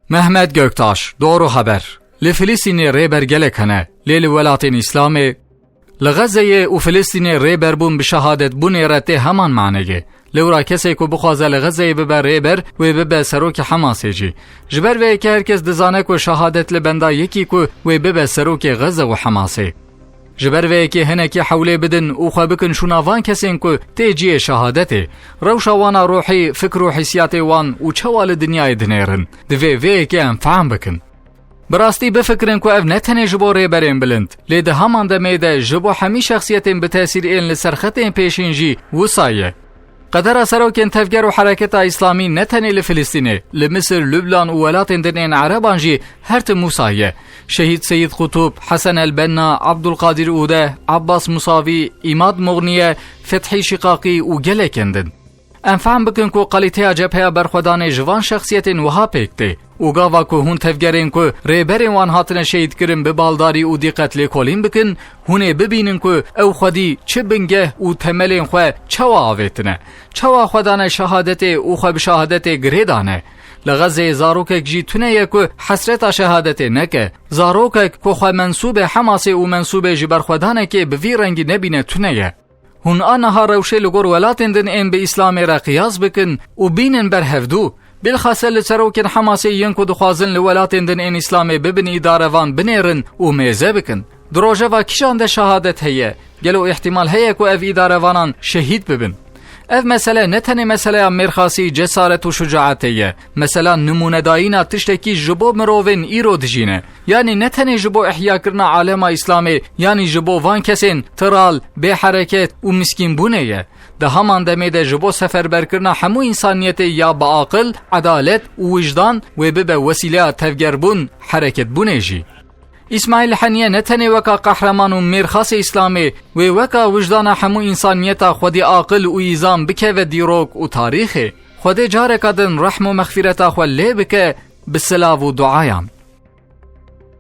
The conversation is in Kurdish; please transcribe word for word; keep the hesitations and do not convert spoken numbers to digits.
Mehmet Göktaş, Doğru Haber. Li Filistînê rêber gelek hene, lê li welatên Îslamê, li Xezeyê û Filistînê rêberbûn bi şehadetbûnê re tê heman maneyê. Lewra kesê ku bixwaze li Xezeyê bibe rêber, wê bibe serokê Hemasê jî. Ji ber vê yekê her kes dizane ku şehadet li benda yekî ku wê bibe serokê Xeze û Hemasê. Ji ber vê yekê hinekî hewlê bidin û xwe bikin şûna van kesên ku tê cihê şehadetê. Rewşa wan a ruhî, fikr û hîsiyatê wan û çawa li dinyayê dinêrin, divê vê yekê em fehm bikin. Bi rastî bifikirin ku ev ne tenê ji bo rêberên bilind, lê di heman demê de ji bo hemî şexsiyetên bi tesîr ên li ser xetên pêşîn jî wisa ye. Qedera serokên tevger û hereketa Îslamî ne tenê li Filistînê, li Misir, Lubnan û welatên din ên Ereban jî her tim wisa ye. Şehîd Seyîd Qutub, Hesen el-Benna, Abdulkadir Ude, Abbas Musavî, Îmad Muxniye, Fethî Şiqaqî û gelekên din. Em fehm bikin ku kalîteya cepheya berxwedanê ji van şexsiyetên wiha pêk tê. Û gava ku hûn tevgerên ku rêberên wan hatine şehîdkirin bi baldarî û dîqet lêkolîn bikin, hûn ê bibînin ku ew xwedî çi bingeh û temelên xwe çawa avêtine, çawa xwe dane şehadetê û xwe bi şehadetê girê dane. Li Xezeyê zarokek jî tune ye ku hesreta şehadetê neke. Zarokek ku xwe mensûbê Hemasê û mensûbê ji berxwedanekê bi vî rengî nebîne tune ye. Hûn aniha rewşê li gor welatên din ên bi Îslamê re qiyas bikin û bînin ber hevdû. Bilxase li serokên Hemasê yên ku dixwazin li welatên din ên Îslamê bibin îdarevan binêrin û mêze bikin. Di rojeva kîjan de şehadet heye? Gelo îhtîmal heye ku ev îdarevanan şehîd bibin? Ev mesele ne tenê meseleya mêrxasî, cesaret û şucaetê ye. Mesela nimûnedayîna tiştekî ji bo mirovên îro dijî ne. Yanî ne tenê ji bo ihyakirina alema Îslamê, yanî ji bo van kesên tiral, bêhereket û miskînbûnê ye. Di heman demê de ji bo seferberkirina hemû însaniyetê ya bi aqil, edalet û wijdan wê bibe wesîleya tevgerbûn, hereketbûnê jî. Îsmaîl Heniye ne tenê weka qehreman û mêrxasê Îslamê, wê weka wijdana hemû însaniyeta xwedî aqil û îzan bikeve dîrok û tarîxê. Xwedê careka din rehm û mexfîreta xwe lê bike bi silav û duayan.